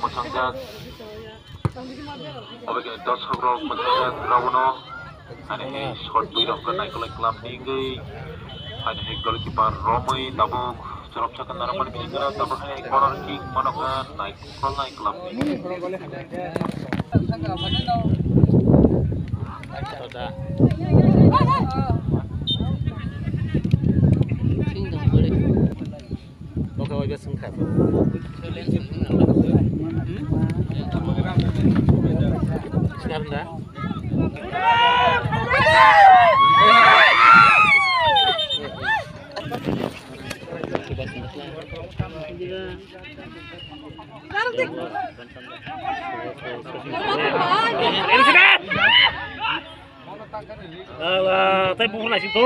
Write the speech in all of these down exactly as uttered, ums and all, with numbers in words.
Mwchangkha. Obo khe dorsok rok mwchangkha ground o. Ani hai shot bwi rok khe naikolwi club ni wngwi. Ani hai goalkeeper romwi tabuk chwrapsa khe narwkmani bisingtwi tabuk hai corner kick mano khe naikolnai club ni. Oke, oke, sengkha. Sekarang dah. Alah, tei bukur nasi tu.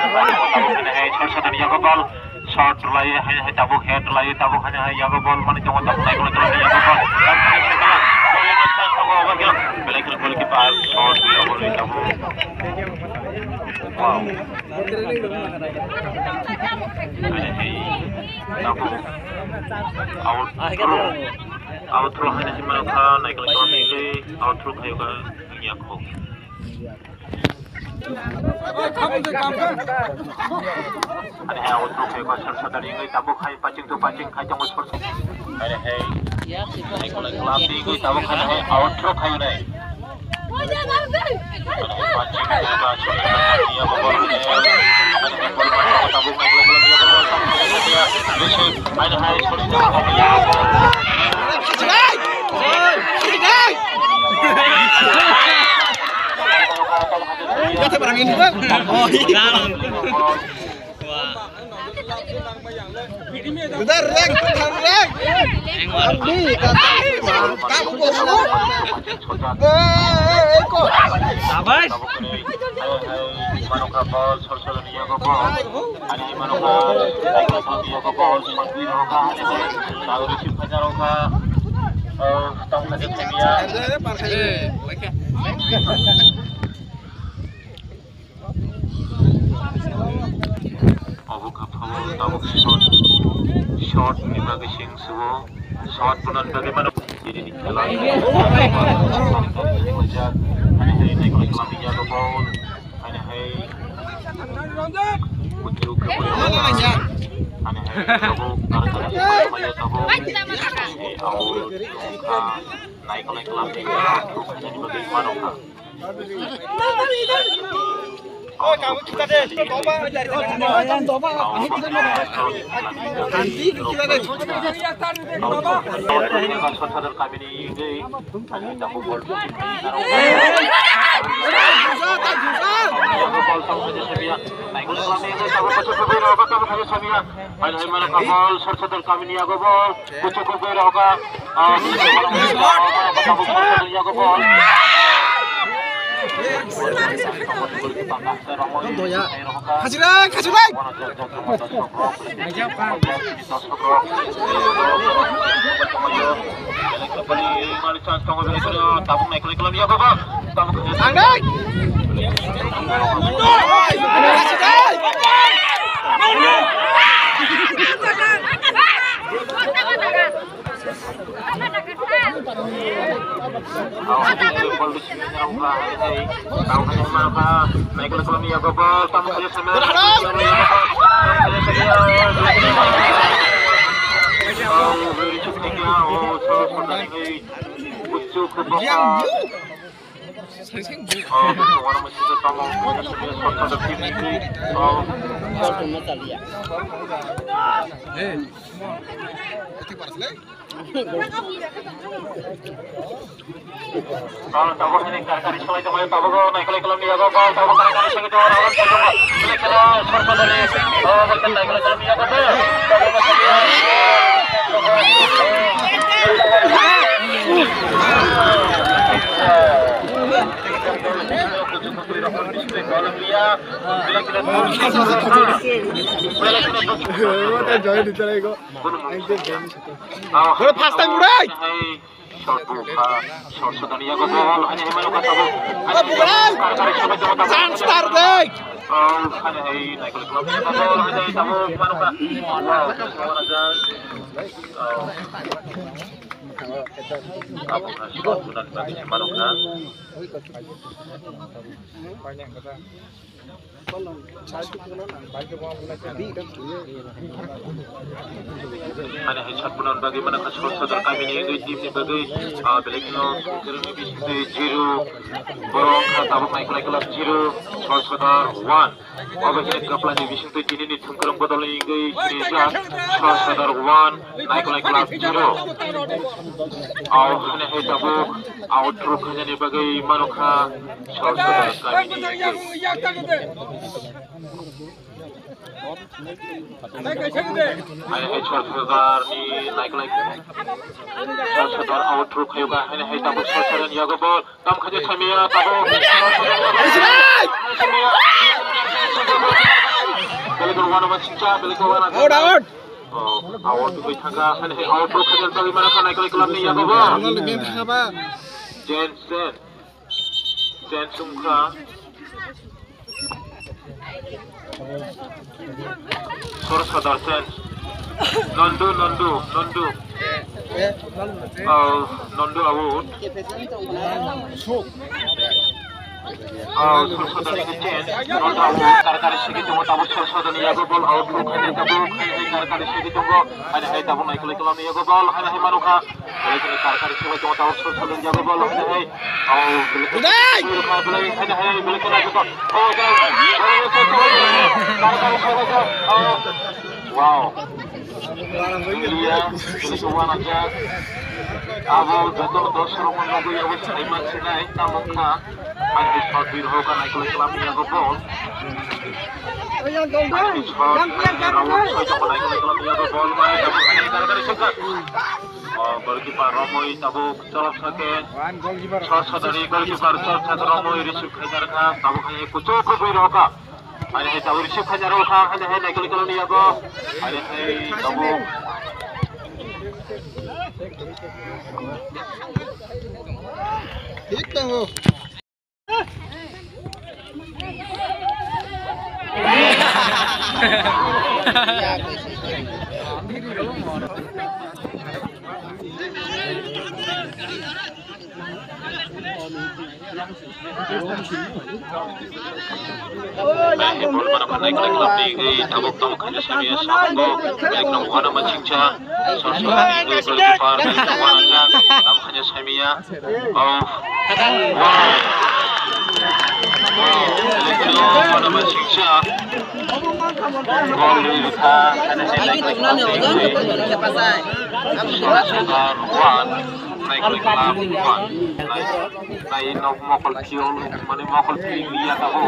Tabuk hai hai, sor sor yago bol. Shot rwlai hai hai, tabuk head rwlai, tabuk hai hai yago bol mani tongo, tabuk naikol rwlai yago bol. Belai kheno goalkeeper shot, abo rwi tabuk. Wow. Ani hai tabuk. Out throw. Out throw haina si mano kha, naikol kha, out throw khayo kha, wngya kho. Ani hai out throw khayo kha, sar sadar wngwi tabuk hai paching to paching khai tongo sor. Ani hai, hai kolai club ni wngwi tabuk hai, hai out throw khayo nai. Ani hai paching to paching khai tongo sor. Ani hai ball tabuk hai kolai club ni wngwi tabuk hai, ani hai sor. Sabash. Mano kha ball, sor sor ni yago ball. Ani mano kha, naikol kha yago ball, sor ni roho kha, ani ball. Tau receive khaina roho kha. Oh, tau kha je themiya. Obo kha foul, tabuk shot, shot ni bagwi sing sugo, shot bono ni bagwi mano. Tini ni khela ni ani hai naikol khela ni yago foul, ani hai kuchuk khe boyo, ani hai tabuk kar kar maya tabuk, ani hai au kha naikol khela ni yago foul, ani bagwi mano kha. Ball, sor sor kamini yago ball, kuchuk khe bera hoka. Doya. Khajilai, khajilai. Tabuk naikol kalam yago ball. Tabuk. Ang dai. Khajilai. First time, bro. Chance tar dai. Ani hai sakbunan bagwi mana kha Sor Sodar kamini wngwi team ni bagwi, ah, belai kheno songkirwngni bisingtwi zero. Borok kha tabuk naikolai club zero, Sor Sodar one. Obo khe kaplani bisingtwi tinini thwngkwrwng bodolni wngwi sinijak Sor Sodar one, naikolai club zero. Ao hani hai tabuk out rwkhainani bagwi mano kha Sor Sodar kamini wngwi. Hai hai Sor Sodar ni naikolai. Sor Sodar out rwkhaio ba, hai hai tabuk Sor Sodar ni yago ball. Tam khaje samia tabuk. Belai ko wana ma singcha, belai ko wana. Out, out. Oh, out rwkhaio thangkha, hai hai out rwkhaio bagwi mano kha naikolai club ni yago ball. Ano le game thangkha ba. Jen, Jen. Jen sungkha. Sor sadar Jen. Nondu, Nondu, Nondu. Oh, Nondu out. Oh, sor sadar Jen. Nondu out. Kar kar sigi tongo, tabuk sor sadar ni yago ball out. Kar kar sigi tongo. Hai hai tabuk naikolwi kolomni yago ball. Hai hai manukha. Belai kheno kar kar sigi tongo, tabuk sor sadar yago ball hai hai. Oh, belai kheno hai hai belai kheno hai hai. Oh, belai kheno kar kar sigi tongo. Oh, wow. India, belai kheno wanajak. Abo joto dosrok nugwi abo sai mansinai tamo kha. Hai hai shot bir hoka naikolwi kolomni yago ball. Hai hai shot, hai hai round soi tongo naikolwi kolomni yago ball. Hai hai kar kar sigi. Oh, goalkeeper romwi tabuk cholok sake. Sor sadar ni goalkeeper sor sadar romwi receive khaijar kha. Tabuk hai kuchuk kubui rokha. Hai hai tabuk receive khaijar rokha. Hai hai naikolwi kolomni yago. Hai hai tabuk. Thik tongo. Tabuk tabuk khaina samiya samungo, belai kheno wana mansingcha, sor sor ni goalkeeper, belai kheno wanajak, tabuk khaina samiya. Oh. Wow. Wow. Mana masingcha. Gol rikha. Sor Sadar one, Naikol Club one. Nai, nai nok mokol field, mane mokol field ya tabo.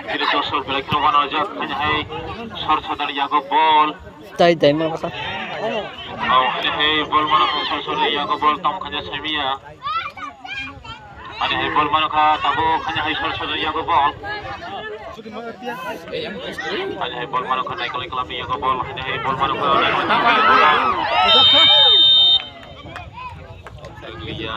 Kiri dosor belai kheno wana ojak. Hai hai Sor Sadar yago ball. Tai tai ma kasa. Oh, hai hai ball mana Sor Sadar yago ball tam khaja samiya. Ani hai ball mano kha, tabuk hani hai Sor Sadar yago ball. Ani hai ball mano kha, Naikol Club ni yago ball. Ani hai ball mano kha, Naikol Club ni yago ball. Iya.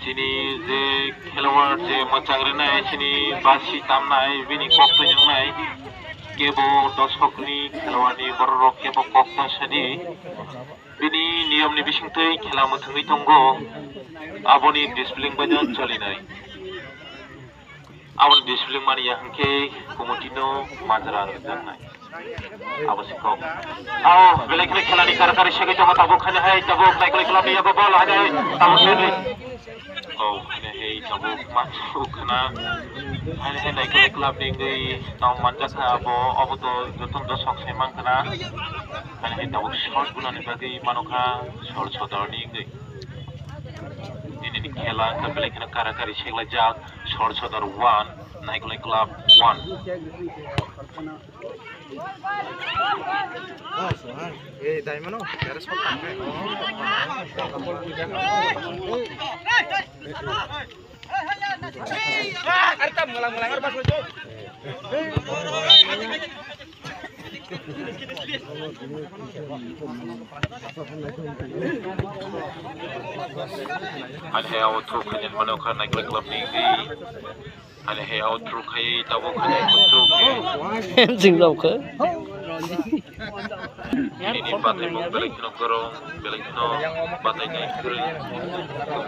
Chini je khelwar je mwchang rinai, chini basi tamnai, bini kok twi wngnai. Kebo dosok ni khelwar ni borok rok kebo kok ta sadi. Bini niyom ni bisingtwi khela mwthangwi tongo. Aboni discipline bai no cholinai. Aboni discipline mani ya hwnkhe committee no majra rwjaknai. Abo se kok. Ao, belai kheno khela ni kara kari segwi tongo, tabuk hani hai, tabuk Naikol Club ni yago ball hani hai, tabuk sedi. Oh, hani hai, tabuk mansuk khna. Hani hai Naikol Club ni wngwi tamo manjakha abo, obo to joto dosok sai mankha na. Hani hai tabuk shot bunani bagwi manukha Sor Sodor ni wngwi. Nini ni khela wngkha belai kheno kara kari seglajak, Sor Sodor one, Naikol Club one. Ani hai o thuk khainani mano kha Naikol Club ni wngwi. Ani hai o thuk khai tabuk khai kuchuk. Jing rok kha. Nini batai mung belai kheno gorong, belai kheno batai nai kwrwi.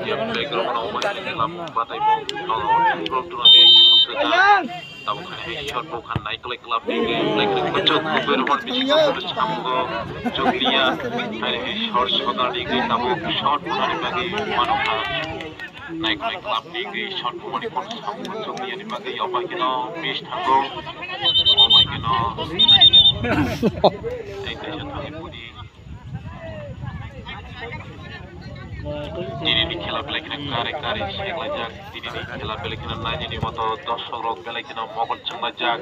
Yang background no bai lam batai mung no control tuna di. Tabuk khai shot bo khan Naikol Club ni belai kheno kuchuk kubui rok bisingo samungo chukliya. Ani hai Sor Sodor ni tabuk shot bunani bagwi mano kha. Naikol Club ni wngwi shot bumani kono samung chukliya ni bagwi obai kheno miss thango. Obai kheno tei kaisa thangwi pudi. Nini ni khela belai kheno kare kare seklaijak. Nini ni khela belai kheno nainani moto dorsok rok belai kheno mokol chwnglajak.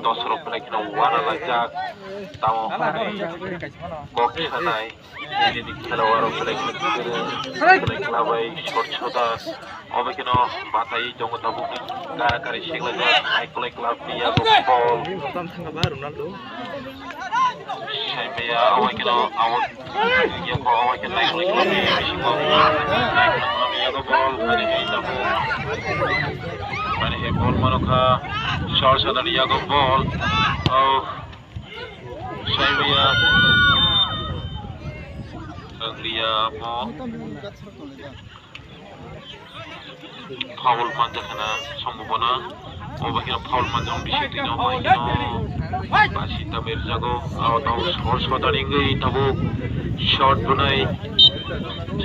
Dorsok rok belai kheno wana laijak. Tamo kok sanai. Nini khela o aro belai kheno belai khela bai Sor Sodar. Obo kheno batai tongo tabuk ni kara kari seklaijak Naikol Club ni yago ball. Sai maya obo kheno out. Yago obo kheno Naikol Club ni bisingo. Yago ball, ani hai tabuk. Ani hai ball mano kha. Sor sadani yago ball. Oh. Saimaya. Anglia mo. Foul manjakha na, sombobona. Obo khe foul manjak bisi tino, mai khe no basi ta berjago. Abo tabuk sor sodani wngwi tabuk shot bunai,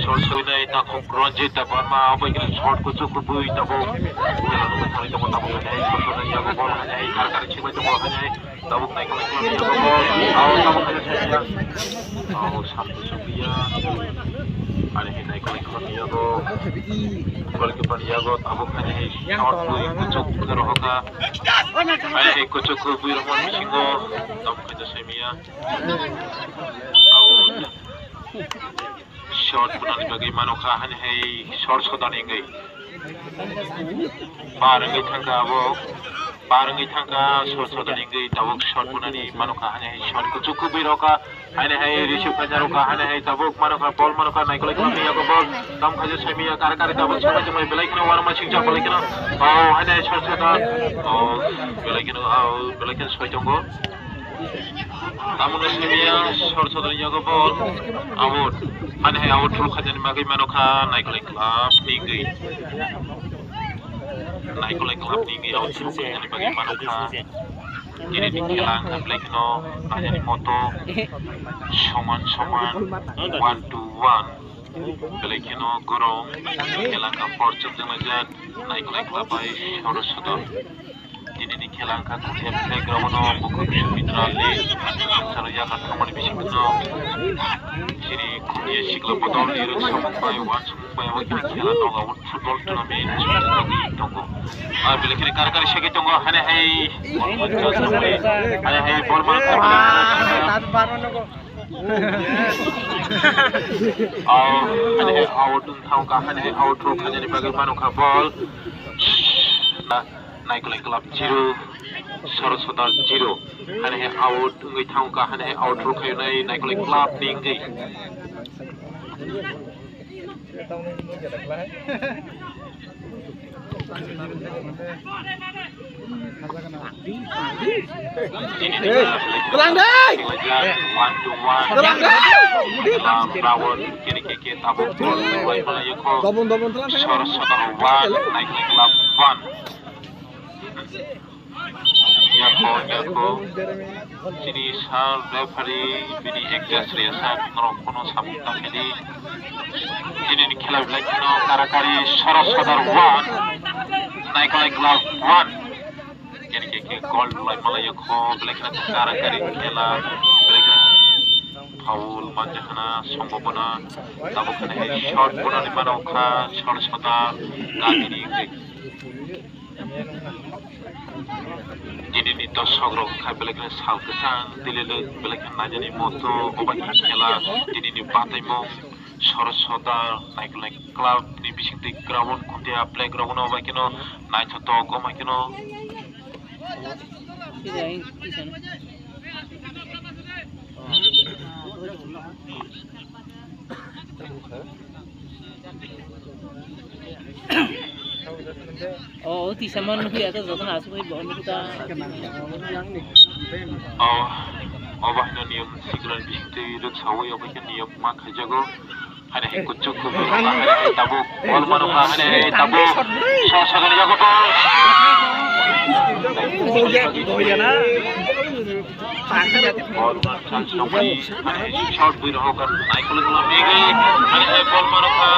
sor sodinai takhuk Ranjit Debbarma, obo khe shot kuchuk kubui tabuk. Tabuk hai, tabuk hai, kar kar chimai tabuk hai. Tabuk naikol naikol ni tabuk. Abo tabuk naikol naikol. Abo sambu subiya. Ani hai naikol naikol ni yago. Goalkeeper ni yago tabuk ani hai shot bui kuchuk rohoka. Ani hai kuchuk bui rohon bisingo. Tabuk hai semiya. Abo shot bunani bagwi mano kha, hani hai sor sodani wngwi. Bar wngwi thangkha abo, bar wngwi thangkha, sor sodani wngwi tabuk shot bunani mano kha, hani hai shot kuchuk kubui roka, hani hai receive khaina roka, hani hai tabuk mano kha, ball mano kha, naikol naikol ni yago ball, tam khaja saimiya, kar kar tabuk sabai tongmani belai kheno uanama singcha belai kheno, oh, hani hai shot soda, oh, belai kheno, oh, belai kheno soi tongo. Tamoni simiya sor sodri yago ball. Out. Ani hai out rok khaijani bagwi mano kha Naikolai Club ni wngwi. Naikolai Club ni wngwi out rok khaijani bagwi mano kha. Tini ni khela wngkha belai kheno naijakni moto soman soman one to one. Belai kheno gorom khela wngkha por chwng jana jat Naikolai Club bai Soro Sodor. Tini ni khela wngkha Khumya flag rok no bukhuk Sumitra le salo yakarthangmani bisingtwi no chini Khumya sikla bodol ni rwk samung bai uansukmung bai abo khela khela tongo, abo football tournament choli tongo. Ah, belai kheno kar kar segwi tongo, hani hai ball man kha, hani hai ball man kha. Oh, hani hai out wng thang kha, hani hai out rok khainani bagwi mano kha ball. Naikolai Club zero, Soro Sodar zero. Hani hai out wngwi thang kha, hani hai out rok khainai Naikolai Club ni wngwi. Tini ni Twlang dai! One to one. Twlang dai! Lam Rawon kiri keke tabuk bol bai mana yekho. Dobon, dobon twlang dai. Sor Sodar one, Naikolai Club one. Yako, yako. Chini sir referee bini adjust riyasa norok kono samung tangkhe di. Chini ni khela belai kheno karakari Soro Sodar one, Naikolai Club one. Kene ke ke goal lai malai yako belai kheno karakari khela belai kheno foul manjakha na sombobona tabuk kheno hai shot bonani mano kha Soro Sodar gabini. Tini ni dosok rok kha belai kheno sal kwchang tili le belai kheno naijani moto obai kheno khela tini ni bataimung Soro Sodar Naikolai Club ni bisingtwi ground Khumya playground no obai kheno naithotok obai kheno. O, o tisa man nukya ta joto na asuk bai bo nukya ta. O, o bahino niyom sikla bisingtwi rwksawi obo khe niyom ma khaijago. Hani hai kuchuk kubui rok, hani hai tabuk bol mano kha, hani hai tabuk. Sa sa gani jago bol. Bol man chance nokni, hani hai shot bui rok, Naikolai Club ni, hani hai bol mano kha.